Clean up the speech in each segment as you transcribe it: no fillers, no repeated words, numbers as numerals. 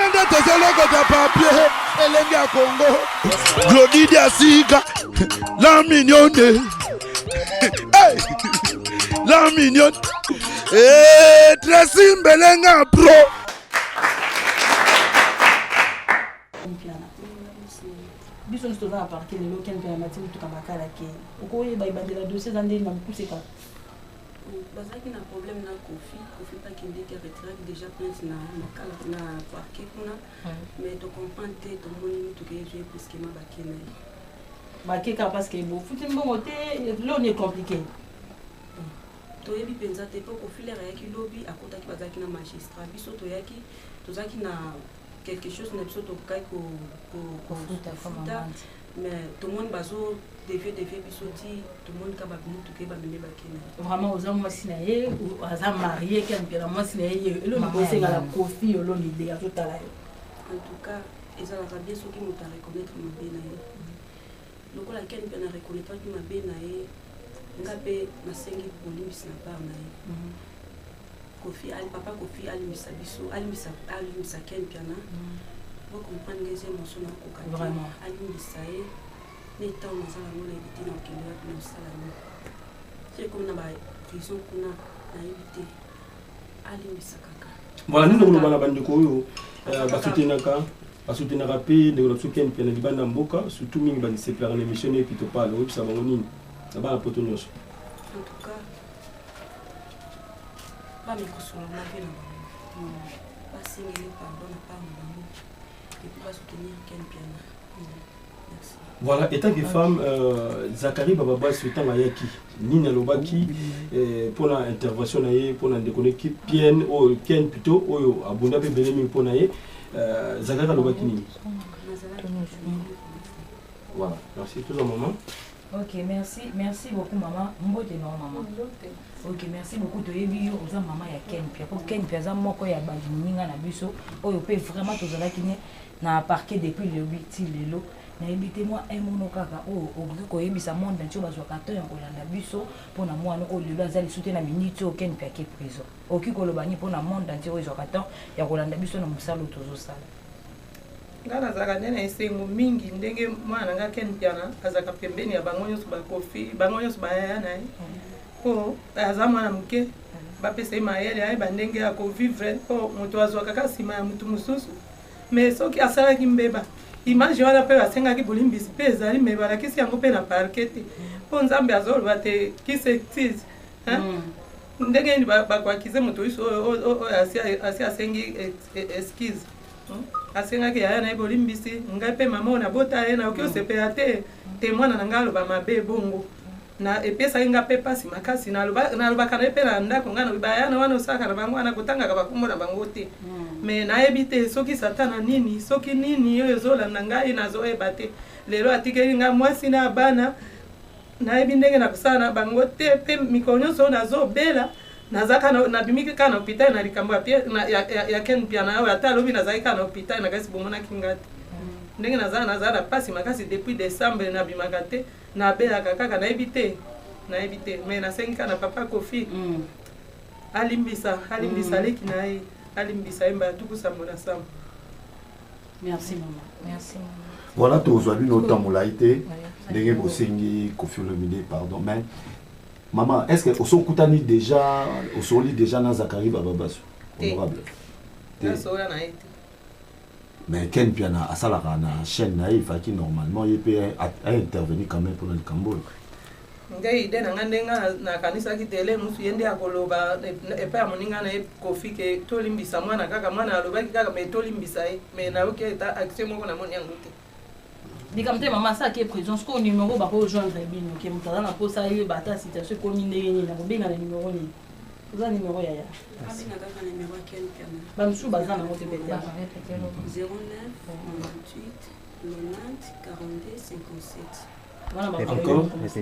Sala nde tozolokota papier elenge ya Congo. Glody Diasika, la mignonne. Hey! La mignonne. Hey, Tracy Mbelenga pro. Biso nyonso toza na parquet lelo ken mpe amati motuka makala ke okoyeba ebandela dossier eza ndenge na mokuse kaka. Bazalaki na problème na Koffi. Koffi mpe akendeki aretiraki déjà plainte na makala na parquet kuna, mais tocomprendre te, tomoni motuka ezwi brusquement bake na ye. Bake kaka parce que bofuti mbongo te, loni est compliqué. Toyebi mpenza te mpo Koffi lere ayaki lobi, akotaki, bazalaki na magistrat. Biso toyaki, tozalaki na quelque chose na biso tokokaki kofuta, mais tomoni bazo devie devie biso ti tomoni ka bamutuka ye bamemi bakende. Vraiment oza mwasi na ye, aza marie Ken Mpiana, mwasi na ye ye eloni kosenga na Koffi Olomide azotala yo. En tout cas ezalaka bien soki moto areconnaître mabe na ye. Lokola Ken Mpiana areconnaîtraki mabe na ye, nga mpe nasengi bolimbisi na part na ye. Koffi, papa Koffi alimbisa biso, alimbisa, alimbisa Ken Mpiana. Bo comprendre nga eza émotion na koka te. Alimbisa ye ne ntango naza nango nayebi te na kokende wapi na kosala nini. Soki ekomi na ba prison kuna nayebi te, alimbisa kaka. Voilà, nini koloba na bandeko oyo basoutenaka basoutenaka mpe ndeko na biso Ken Mpiana libanda mboka, surtout mingi basepelaka na émission ne Pitopale, oyebisa bango nini na bana poto nyonso? En tout cas bamikosola na mpe na bango, basengeli pardon na part na bango et puis basoutenir Ken Mpiana. Merci. Voilà, étant que femme, Zacharie Bababaswe ntango ayaki nini alobaki mpona intervention na ye mpona ndeko ne Ken oyo Ken plutôt oyo abunda mpe ebele mingi mpona ye, Zacharie alobaki nini? Voilà, merci. Toujours maman. Ok, merci, merci beaucoup maman. Mbote na maman. Ok, merci beaucoup. Toyebi yo oza maman ya Ken Mpia. Po Ken Mpia aza moko ya baninga na biso oyo pe vraiment tozalaki ne na parquet depuis lobi ti lelo. Nayebi te mwa un mono kaka oyo okoki koyebisa monde entier bazwaka temps ya kolanda biso mpona mwana oyo lelo aza lisusu te na minute oyo Ken Mpia ake prison. Okoki koloba nini mpona monde entier oyo ezwaka temps ya kolanda biso na mosala oyo tozosala? Nga nazalaka nde na esengo mingi ndenge mwana na nga Ken Mpiana azalaka pembeni ya bango nyonso, bakofi bango nyonso bayaya na ye, mpo aza mwana moke, bapesa ye mayele ayeba ndenge ya kovivre, mpo moto azwaka kaka nsima ya motu mosusu. Mais soki asalaki mbeba, image wana mpe basengaki bolimbisi mpe ezali, mais balakisi yango mpe na parquet te, mpo Nzambe azoloba te qui s'excuse. Ndenge nini bakoakize moto oyo asi asengi excuse? Asengaki yaya na ye bolimbisi. Ngai mpe mama oyo nabota ye nakoki osepela te te mwana na ngai aloba mabe bongo. Na epesaki ngai mpe mpasi makasi. Nalobaka na ye mpe na ndako, ngai nalobi bayaya na wana osalaka na bango wana kotangaka bakombo na bango te. Mais nayebi te soki satana nini, soki nini oyo ezolanda ngai, nazoyeba te. Lelo atikeli ngai mwasi na bana, nayebi ndenge nakosala na bango te. Mpe mikolo nyonso oyo nazobela, nazalaka nabimiki kaka na hôpital na likambo ya Ken Mpiana oyo. Ata alobi nazalaki kaka na hôpital, nakasi bomonaki nga te ndenge naza na mpasi makasi. Depuis décembre nabimaka te, nabelaka kaka, nayebi te, nayebi te. Mais nasengi kaka na papa Koffi alimbisa, alimbisa leki na ye, alimbisa ye mbala 77. Merci maman. Merci maman. Voilà, tozwa bino ntango molai te ndenge bosengi Koffi Olomide pardon. Mais maman, est-ce que osokutani déjà, osoli déjà na Zacharie Bababaswe, honorable? Nasola na ye te. Mais Ken Mpiana asalaka na chaîne na ye, ifaki normalement ye mpe aintervenir quand même mpona likambo oyo. Nde ide na nga ndenge nakanisaki tele mosu ye nde akoloba epai ya moninga na ye Koffi ke tolimbisa mwana kaka. Mwana alobaki kaka mais tolimbisa ye, mais nayoki eta action moko namoni yango te. Likambo te mama, asalaki prison. Sikoyo numero bakojoindre bino ke moto aza na mposa ayeba ata situation ekomi ndenge nini, akobenga na numero nini? Oza numero yaya? Abenga kaka numero ya Ken Mpiana. Bamosusu baza nango te peut-être. 09 98 90 42 57. Encore? 09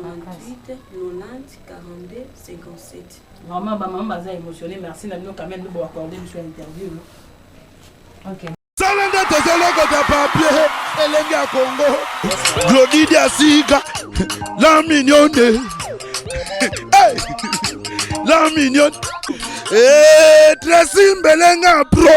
98 90 42 57. Vraiment bamama baza émotionné. Merci na bino quand même boaccorde biso interview. Ok. Sala nde tozolokota papier elenge ya Congo. Glody Diasika, la mignonne. Hey! La mignonne. Hey, Tracy Mbelenga pro.